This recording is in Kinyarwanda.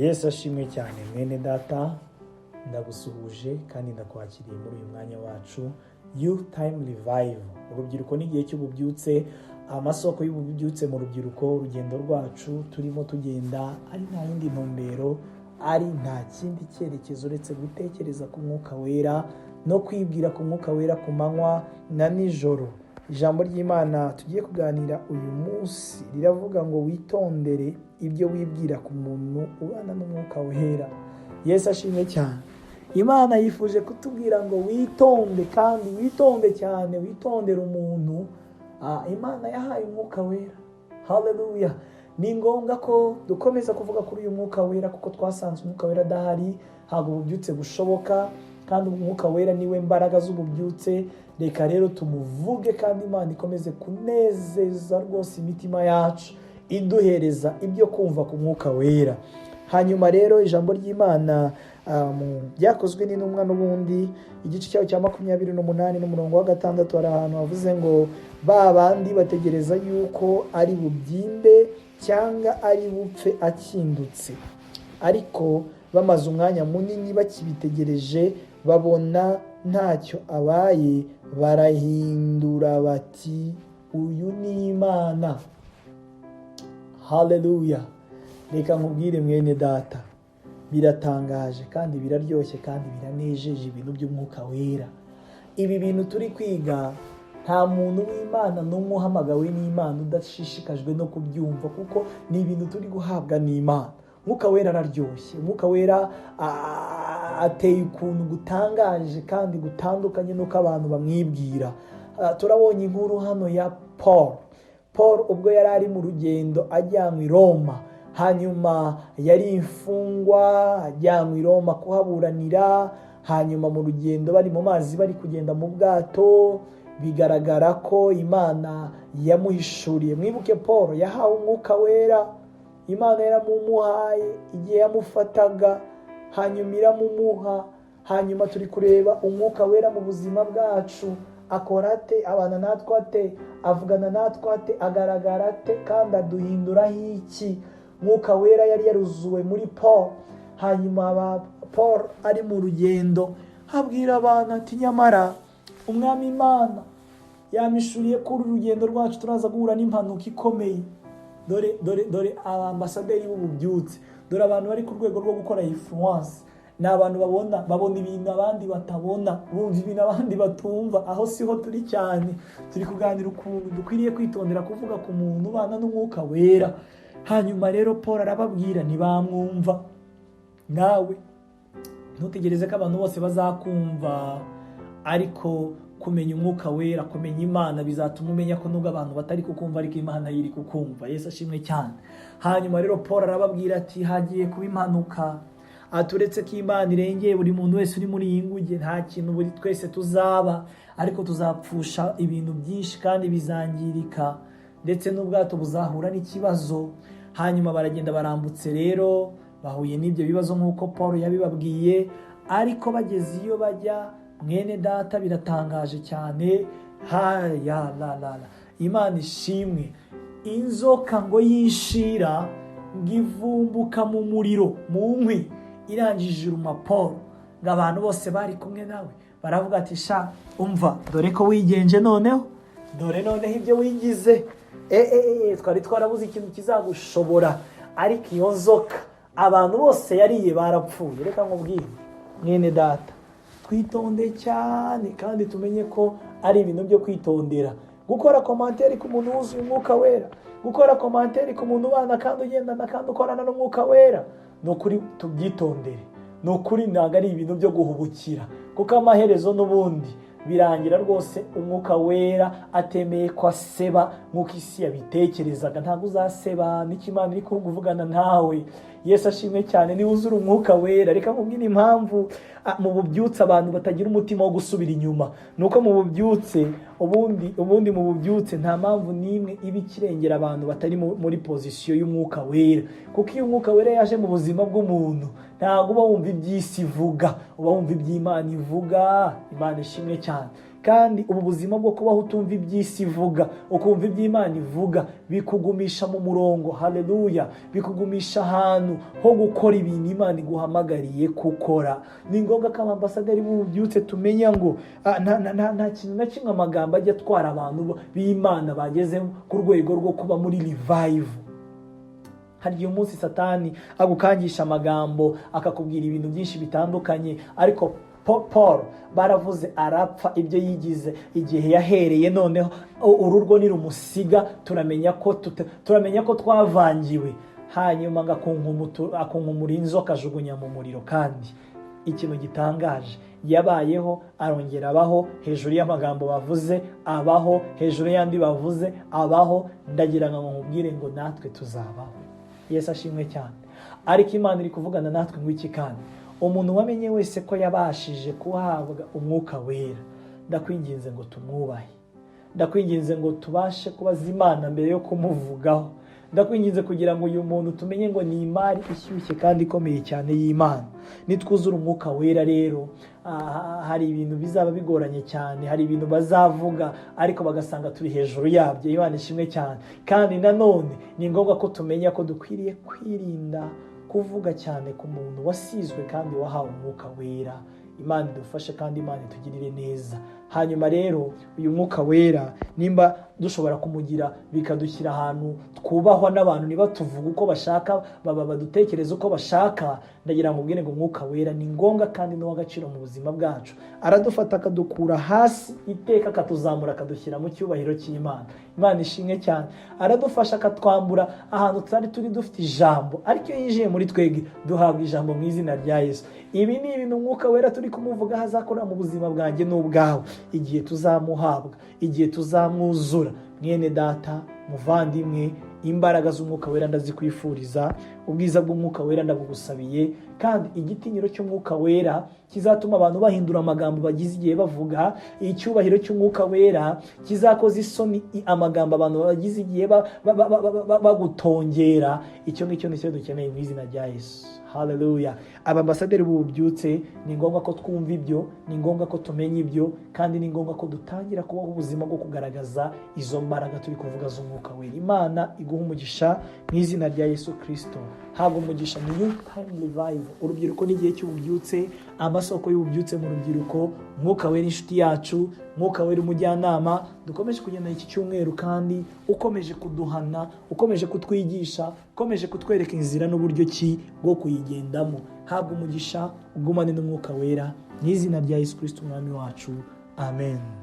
Yesu ashimwe cyane. Mwene data, ndagusuhuje kandi ndakwakiriye muri uyu mwanya wacu, Youth Time Revival. Urubyiruko n'igihe cy'ububyutse, amasoko y'ububyutse mu rubyiruko. Urugendo rwacu turimo tugenda ari nta yindi ntumbero, ari nta kindi cyerekezo uretse gutekereza ku Mwuka Wera no kwibwira ku Mwuka Wera ku manywa na nijoro. Ijambo ry'Imana tugiye kuganira uyu munsi riravuga ngo: "Witondere ibyo wibwira ku muntu ubana n'Umwuka Wera." Yesu ashimwe cyane. Imana yifuje kutubwira ngo witonde, kandi witonde cyane, witondere umuntu Imana yahaye Umwuka Wera. Haleluya! Ni ngombwa ko dukomeza kuvuga kuri uyu Mwuka Wera, kuko twasanze Umwuka Wera adahari ntabwo ububyutse bushoboka, kandi Umwuka Wera niwe mbaraga z'ububyutse. Reka rero tumuvuge, kandi Imana ikomeze kunezeza rwose imitima yacu, iduhereza ibyo kumva ku Mwuka Wera. Hanyuma rero ijambo ry'Imana mu Byakozwe n'Intumwa n'ubundi, igice cyayo cya 28 n'umurongo wa 6, hari ahantu havuze ngo: "Ba bandi bategereza yuko ari bubyimbe cyangwa ari bupfe akindutse, ariko bamaze umwanya munini bakibitegereje, babona ntacyo abaye, barahindura bati: 'Uyu ni Imana.'" Haleluya! Reka nkubwire, mwene data, biratangaje kandi biraryoshye kandi biranejeje, ibintu by'Umwuka Wera. Ibi bintu turi kwiga, nta muntu w'Imana n'umwe uhamagawe n'Imana udashishikajwe no kubyumva, kuko ni ibintu turi guhabwa n'Imana. Umwuka Wera araryoshye. Umwuka Wera ateye ukuntu gutangaje kandi gutandukanye n'uko abantu bamwibwira. Turabonye inkuru hano ya Paul. Paul ubwo yari ari mu rugendo ajyanwe i Roma, hanyuma yari imfungwa, ajyanwe i Roma kuhaburanira. Hanyuma mu rugendo, bari mu mazi, bari kugenda mu bwato, bigaragara ko Imana yamuhishuriye. Mwibuke, Paul yahawe Umwuka Wera. Imana yaramumuhaye igihe yamufataga, hanyuma iramumuha. Hanyuma turi kureba Umwuka Wera mu buzima bwacu akora ate, abana natwe ate, avugana natwe ate, agaragara ate, kandi aduhinduraho iki? Mwuka Wera yari yaruzuwe muri Paul. Hanyuma Paul ari mu rugendo abwira abantu ati: "Nyamara Umwami Imana yampishuriye ko uru rugendo rwacu turaza guhura n'impanuka ikomeye." Dore, dore, dore abambasaderi b'ububyutse, dore abantu bari ku rwego rwo gukora influence. Ni abantu babona ibintu abandi batabona, bumva ibintu abandi batumva. Aho siho turi cyane. Turi kuganira ukuntu dukwiriye kwitondera kuvuga ku muntu ubana n'Umwuka Wera. Hanyuma rero Paul arababwira, ntibamwumva. Nawe ntutegereze ko abantu bose bazakumva, ariko kumenya Umwuka Wera, kumenya Imana, bizatuma umenya ko nubwo abantu batari kukumva, ariko Imana yiri kukumva. Yesu ashimwe cyane. Hanyuma rero Paul arababwira ati: "Hagiye kuba impanuka." Aturetse ko Imana irengeye buri muntu wese uri muri iyi nguge, nta kintu buri twese tuzaba, ariko tuzapfusha ibintu byinshi kandi bizangirika, ndetse n'ubwato buzahura n'ikibazo. Hanyuma baragenda, barambutse rero, bahuye n'ibyo bibazo nk'uko Paul yabibabwiye. Ariko bageze iyo bajya, mwene data, biratangaje cyane. Haya la la la, Imana ishimwe! Inzoka ngo yishira, ngo ivumbuka mu muriro, mu nkwi, irangije iruma Paul. Ngo abantu bose bari kumwe nawe baravuga ati: "Sha, umva, dore ko wigenje noneho, dore noneho ibyo wigize. Twari twarabuze ikintu kizagushobora, ariko iyo nzoka abantu bose yariye barapfuye." Reka nkubwire, mwene data, twitonde cyane kandi tumenye ko ari ibintu byo kwitondera gukora commentaire ku muntu wuzuye Umwuka Wera, gukora commentaire ku muntu ubana kandi ugendana kandi ukorana n'Umwuka Wera. Ni ukuri tubyitondere, ni ukuri ntabwo ari ibintu byo guhubukira, kuko amaherezo n'ubundi birangira rwose Umwuka Wera atemeye ko aseba nk'uko isi yabitekerezaga. Ntabwo uzaseba n'icyo Imana iri kuvugana nawe. Yesu ashimwe cyane. Niba uzura Umwuka Wera, reka nkubwire impamvu mu bubyutse abantu batagira umutima wo gusubira inyuma. Ni uko mu bubyutse ubundi mu bubyutse nta mpamvu n'imwe iba ikirengera abantu batari muri position y'Umwuka Wera, kuko iyo Umwuka Wera yaje mu buzima bw'umuntu, ntabwo uba wumva iby'isi ivuga, uba wumva iby'Imana ivuga. Imana ishimwe cyane. Kandi ubu buzima bwo kubaho utumva iby'isi ivuga, ukumva iby'Imana ivuga, bikugumisha mu murongo. Haleluya! Bikugumisha ahantu ho gukora ibintu Imana iguhamagariye gukora. Ni ngombwa ko abambasaderi b'ububyutse tumenya ngo nta kintu na kimwe amagambo ajya atwara abantu b'Imana bageze ku rwego rwo kuba muri revival. Hari igihe umunsi Satani agukangisha amagambo, akakubwira ibintu byinshi bitandukanye, ariko Paul baravuze arapfa ibyo yigize igihe yahereye. Noneho ururwo nirumusiga, turamenya ko twavangiwe. Hanyuma ngo akunkumura inzoka, ajugunya mu muriro. Kandi ikintu gitangaje, yabayeho, arongera abaho hejuru y'amagambo bavuze, abaho hejuru y'andi bavuze, abaho. Ndagira ngo nkubwire ngo natwe tuzabaho. Yesu ashimwe cyane. Ariko Imana iri kuvugana natwe ngo iki? Kandi umuntu wamenye wese ko yabashije kuhabwa Umwuka Wera, ndakwinginze ngo tumwubahe, ndakwinginze ngo tubashe kubaza Imana mbere yo kumuvugaho, ndakwinginze kugira ngo uyu muntu tumenye ngo ni imari ishyushye kandi ikomeye cyane y'Imana. Nitwuzura Umwuka Wera rero, hari ibintu bizaba bigoranye cyane, hari ibintu bazavuga ariko bagasanga turi hejuru yabyo. Imana ishimwe cyane. Kandi nanone ni ngombwa ko tumenya ko dukwiriye kwirinda kuvuga cyane ku muntu wasizwe kandi wahawe Umwuka Wera. Imana idufashe kandi Imana itugirire neza. Hanyuma rero uyu Mwuka Wera, nimba dushobora kumugira bikadushyira ahantu twubahwa n'abantu, niba tuvuga uko bashaka, baba badutekereza uko bashaka, ndagira ngo ubwire ngo Umwuka Wera ni ngombwa kandi ni uw'agaciro mu buzima bwacu. Aradufata akadukura hasi iteka, akatuzamura, akadushyira mu cyubahiro cy'Imana. Imana ishimwe cyane. Aradufasha akatwambura ahantu tutari turi dufite ijambo, ariko iyo yinjiye muri twebwe duhabwa ijambo mu izina rya Yesu. Ibi ni ibintu Umwuka Wera turi kumuvuga azakora mu buzima bwanjye n'ubwawe igihe tuzamuhabwa, igihe tuzamwuzura. Mwene data, muvandimwe, imbaraga z'Umwuka Wera ndazikwifuriza, ubwiza bw'Umwuka Wera ndabugusabiye, kandi igitinyiro cy'Umwuka Wera kizatuma abantu bahindura amagambo bagize igihe bavuga, icyubahiro cy'Umwuka Wera kizakoza isoni amagambo abantu bagize igihe bagutongera. Icyo ngicyo nicyo dukeneye mu izina rya Yesu. Haleluya! Abambasaderi b'ububyutse, ni ngombwa ko twumva ibyo, ni ngombwa ko tumenya ibyo, kandi ni ngombwa ko dutangira kubaho ubuzima bwo kugaragaza izo mbaraga turi kuvuga z'Umwuka Wera. Imana iguha umugisha mu izina rya Yesu Kirisito. Habwa umugisha. Ni Youth Time Revival, urubyiruko n'igihe cy'ububyutse, amasoko y'ububyutse mu rubyiruko, Mwuka Wera inshuti yacu, Mwuka Wera umujyanama. Dukomeje kugenda iki cyumweru kandi ukomeje kuduhana, ukomeje kutwigisha, ukomeje kutwereka inzira n'uburyo ki bwo kuyigendamo. Habwa umugisha, ugumane n'Umwuka Wera mu izina rya Yesu Kirisito Umwami wacu. Amen.